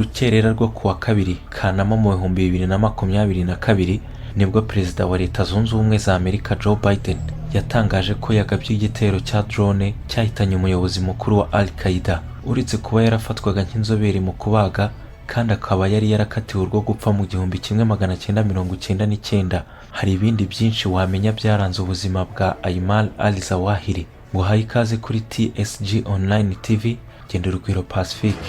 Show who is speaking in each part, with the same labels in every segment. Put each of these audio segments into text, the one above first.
Speaker 1: Rukerera rwo kuwa kabiri Kanama mu 2022, nibwo Perezida wa Leta Zunze Ubumwe za Amerika Joe Biden yatangaje ko yagabye igitero cya drone cyahitanye umuyobozi mukuru wa Al Qaeda. Uretse kuba yarafatwaga nk'inzobere mu kubaga kandi akaba yari yarakatiwe urwo gupfa mu 1999, hari ibindi byinshi wamenya byaranze ubuzima bwa Ayman al-Zawahiri. Nguhaye ikaze kuri TSG Online TV, genda Urugwiro Pacifique.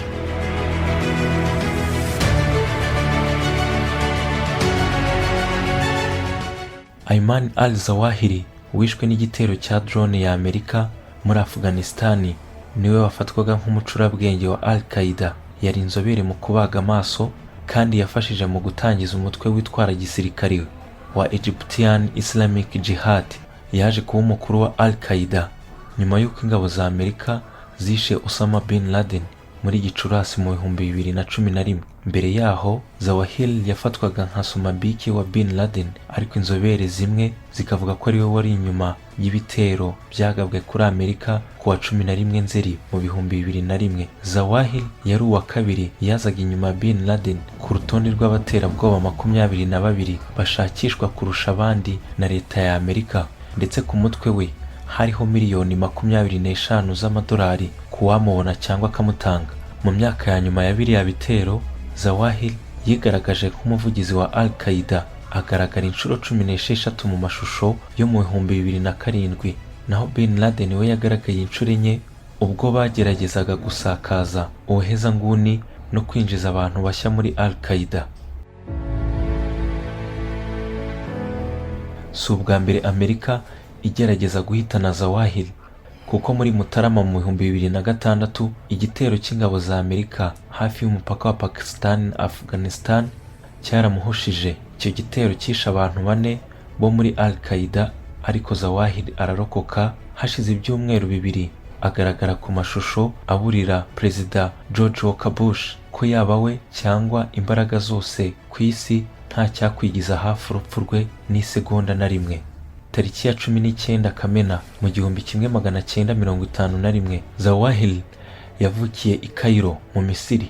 Speaker 1: Ayman al-Zawahiri wishwe n'igitero cya drone ya Amerika muri Afghanistan niwe wafatwaga nk'umucurabwenge wa Al Qaeda. Yari inzobere mu kubaga amaso kandi yafashije mu gutangiza umutwe witwara gisirikari wa Egyptian Islamic Jihad. Yaje kuba umukuru wa Al Qaeda nyuma y'uko ingabo za Amerika zishe Osama bin Laden muri Gicurasi mu 2011. Mbere yaho Zawahiri yafatwaga nka Somabiki wa bin Laden, ariko inzobere zimwe zikavuga ko ariwe wari inyuma y'ibitero byagabwe kuri Amerika ku wa 11 Nzeri mu 2001. Zawahiri yari uwa kabiri, yazaga inyuma ya bin Laden ku rutonde rw'abaterabwoba 22 bashakishwa kurusha abandi na leta ya Amerika, ndetse ku mutwe we hariho miliyoni 25 z'amadolari kuwamubona cyangwa akamutanga. Mu myaka ya nyuma ya biriya bitero, Zawahiri yigaragaje nk'umuvugizi wa Al Qaeda, agaragara inshuro 16 mu mashusho yo mu 2007, naho Bin Laden we yagaragaye inshuro enye ubwo bageragezaga gusakaza ubuhezanguni no kwinjiza abantu bashya muri Al Qaeda. Si ubwa mbere Amerika igerageza guhitana Zawahiri, kuko muri Mutarama mu 2006 igitero cy'ingabo za Amerika hafi y'umupaka wa Pakistan na Afghanistan cyaramuhushije. Icyo gitero cyishe abantu bane bo muri Al Qaeda, ariko Zawahiri ararokoka. Hashize ibyumweru 2 agaragara ku mashusho aburira Perezida George Walker Bush ko yaba we cyangwa imbaraga zose ku isi nta cyakwigiza hafi urupfu rwe n'isegonda na rimwe. Tariki ya 19 Kamena mu 1951, Zawahiri yavukiye i Cairo mu Misiri.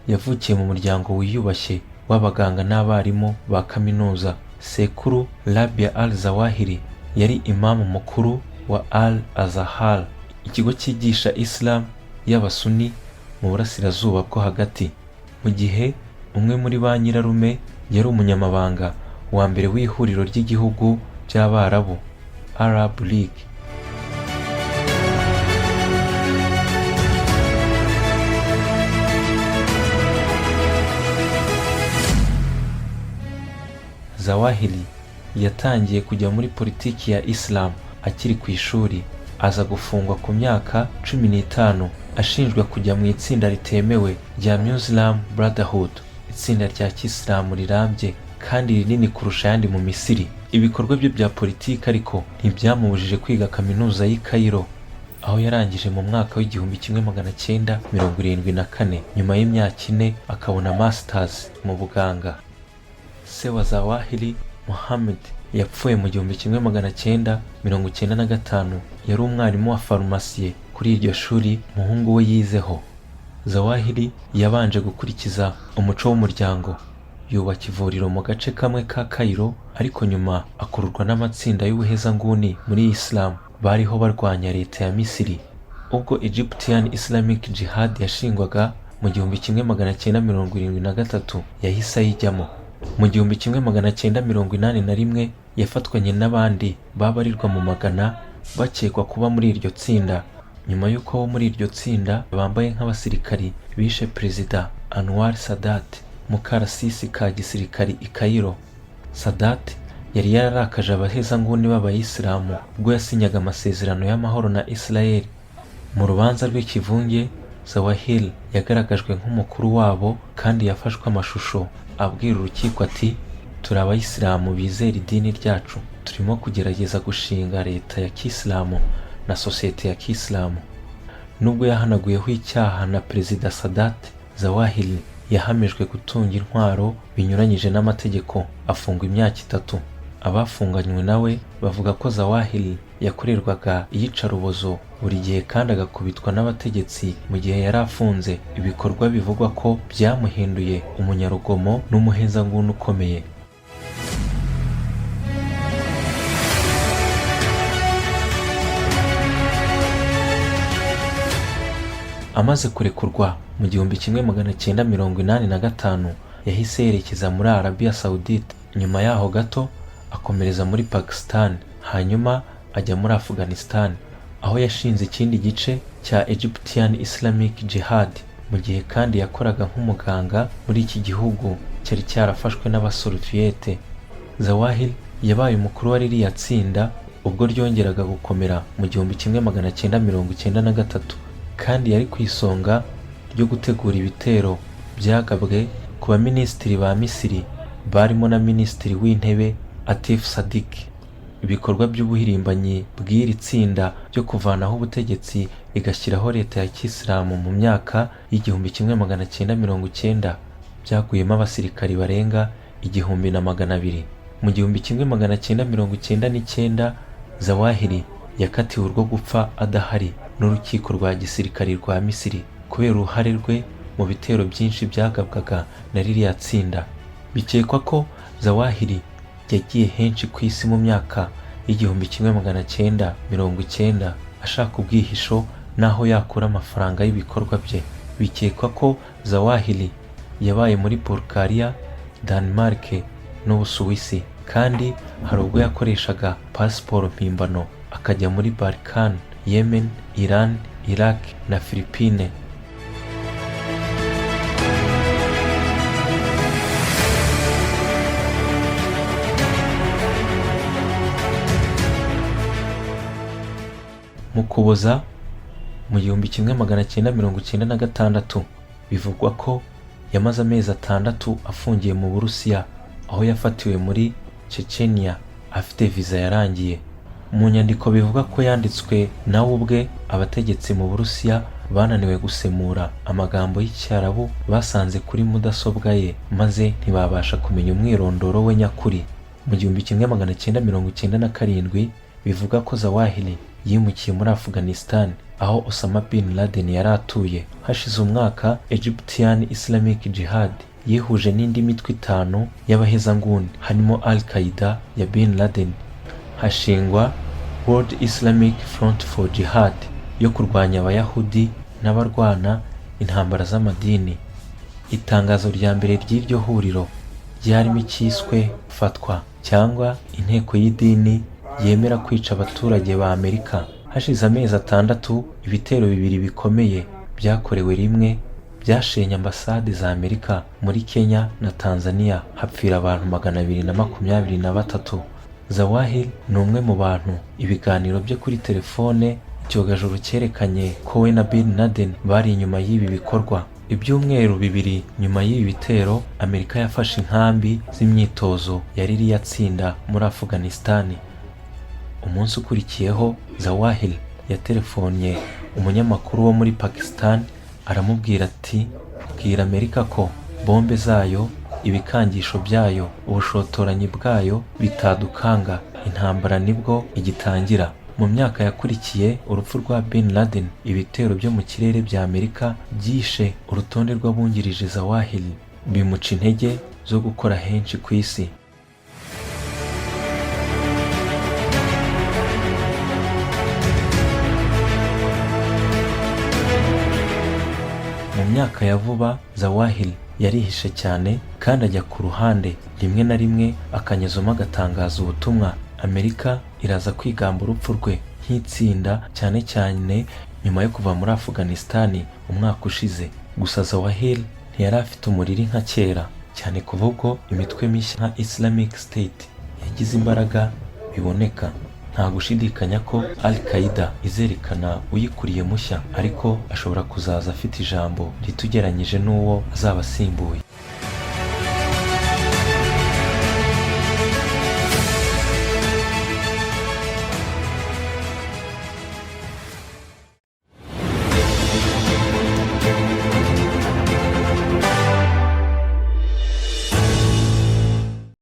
Speaker 1: Yavukiye mu muryango wiyubashye w'abaganga n'abarimu ba kaminuza. Sekuru Rabia al-Zawahiri yari imamu mukuru wa Al Azhar, ikigo cyigisha Islam y'Abasuni mu burasirazuba bwo hagati, mu gihe umwe muri ba nyirarume yari umunyamabanga wa mbere w'ihuriro ry'igihugu by'Abarabu, Arab League. Zawahiri yatangiye kujya muri politiki ya Islam akiri ku ishuri, aza gufungwa ku myaka 15 ashinjwa kujya mu itsinda ritemewe rya Muslim Brotherhood, itsinda rya kisilamu rirambye kandi rinini kurusha ayandi mu Misiri. Ibikorwa bye bya politiki ariko ntibyamubujije kwiga kaminuza y'i Cairo, aho yarangije mu mwaka wa 1974, nyuma y'imyaka 4 akabona masters mu buganga. Se wa Zawahiri, Mohammed, yapfuye mu 1995, yari umwarimu wa farumasiye kuri iryo shuri umuhungu we yizeho. Zawahiri yabanje gukurikiza umuco w'umuryango, yubaka ivuriro mu gace kamwe ka Cairo, ariko nyuma akururwa n'amatsinda y'ubuhezanguni muri Islam bariho barwanya leta ya Misiri. Ubwo Egyptian Islamic Jihad yashingwaga mu 1973, yahise ayijyamo. Mu 1981 yafatwanye n'abandi babarirwa mu magana bakekwa kuba muri iryo tsinda, nyuma y'uko abo muri iryo tsinda bambaye nk'abasirikari bishe Perezida Anwar Sadat mu karasisi ka gisirikari i Cairo. Sadat yari yararakaje abahezanguni b'Abayisilamu ubwo yasinyaga amasezerano y'amahoro na Israel. Mu rubanza rw'ikivunge, Zawahiri yagaragajwe nk'umukuru wabo kandi yafashwe amashusho abwira urukiko ati: "Turi abayisilamu bizera idini ryacu, turimo kugerageza gushinga leta ya kisilamu na sosiyete ya kisilamu." Nubwo yahanaguyeho icyaha na Perezida Sadat, Zawahiri yahamijwe gutunga intwaro binyuranyije n'amategeko, afungwa imyaka 3. Abafunganywe nawe bavuga ko Zawahiri yakorerwaga iyicarubozo Buri gihe kandi agakubitwa n'abategetsi mu gihe yari afunze, ibikorwa bivugwa ko byamuhinduye umunyarugomo n'umuhezanguni ukomeye. Amaze kurekurwa mu 1985, yahise yerekeza muri Arabia Saudite. Nyuma yaho gato akomereza muri Pakistan, hanyuma ajya muri Afghanistan, aho yashinze ikindi gice cya Egyptian Islamic Jihad. Mu gihe kandi yakoraga nk'umuganga muri iki gihugu cyari cyarafashwe n'Abasoviete. Zawahiri yabaye umukuru wa ririya tsinda ubwo ryongeraga gukomera mu 1993, kandi yari ku isonga ryo gutegura ibitero byagabwe ku baminisitiri ba Misiri, barimo na Minisitiri w'Intebe Atif Sadik. Ibikorwa by'ubuhirimbanyi bw'iri tsinda byo kuvanaho ubutegetsi rigashyiraho leta ya Kisilamu mu myaka y'1990 byaguyemo abasirikari barenga 1200. Mu 1999, Zawahiri yakatiwe urwo gupfa adahari n'urukiko rwa gisirikari rwa Misiri kubera uruhare rwe mu bitero byinshi byagabwaga na ririya tsinda. Bikekwa ko Zawahiri yagiye henshi ku isi mu myaka y'1990 ashaka ubwihisho n'aho yakura amafaranga y'ibikorwa bye. Bikekwa ko Zawahiri yabaye muri Bulgaria, Denmark n'Ubusuwisi, kandi hari ubwo yakoreshaga pasiporo mpimbano akajya muri Balkan, Yemen, Iran, Iraq na Philippines. Mu Kuboza mu 1996, bivugwa ko yamaze amezi 6 afungiye mu Burusiya, aho yafatiwe muri Chechnya afite viza yarangiye. Mu nyandiko bivuga ko yanditswe nawe ubwe, abategetsi mu Burusiya bananiwe gusemura amagambo y'Icyarabu basanze kuri mudasobwa ye, maze ntibabasha kumenya umwirondoro we nyakuri. Mu 1997, bivuga ko Zawahiri yimukiye muri Afghanistan, aho Osama bin Laden yari atuye. Hashize umwaka, Egyptian Islamic Jihad yihuje n'indi mitwe 5 y'abahezanguni, harimo Al Qaeda ya bin Laden, hashingwa World Islamic Front for Jihad yo kurwanya Abayahudi n'abarwana intambara z'amadini. Itangazo rya mbere ry'iryo huriro ryarimo icyiswe fatwa, cyangwa inteko y'idini yemera kwica abaturage ba Amerika. Hashize amezi 6, ibitero bibiri bikomeye byakorewe rimwe byashenye ambasade za Amerika muri Kenya na Tanzania, hapfira abantu 223. Zawahiri ni umwe mu bantu ibiganiro bye kuri telefone icyogajuru cyerekanye ko we na Bin Laden bari inyuma y'ibi bikorwa. Ibyumweru 2 nyuma y'ibi bitero, Amerika yafashe inkambi z'imyitozo ya ririya tsinda muri Afghanistan. Umunsi ukurikiyeho, Zawahiri yatelefonye umunyamakuru wo muri Pakistan aramubwira ati: "Bwira Amerika ko bombe zayo, ibikangisho byayo, ubushotoranyi bwayo bitadukanga, intambara nibwo igitangira." Mu myaka yakurikiye urupfu rwa Bin Laden, ibitero byo mu kirere bya Amerika byishe urutonde rw'abungirije Zawahiri, bimuca intege zo gukora henshi ku isi. Mu myaka ya vuba, Zawahiri yarihishe cyane kandi ajya ku ruhande, rimwe na rimwe akanyuzamo agatangaza ubutumwa. Amerika iraza kwigamba urupfu rwe nk'itsinda, cyane cyane nyuma yo kuva muri Afghanistan umwaka ushize. Gusa Zawahiri ntiyari afite umuriri nka kera, cyane kuva ubwo imitwe mishya nka Islamic State yagize imbaraga biboneka. Nta gushidikanya ko Al Qaeda izerekana uyikuriye mushya, ariko ashobora kuzaza afite ijambo rito ugereranyije n'uwo azaba asimbuye.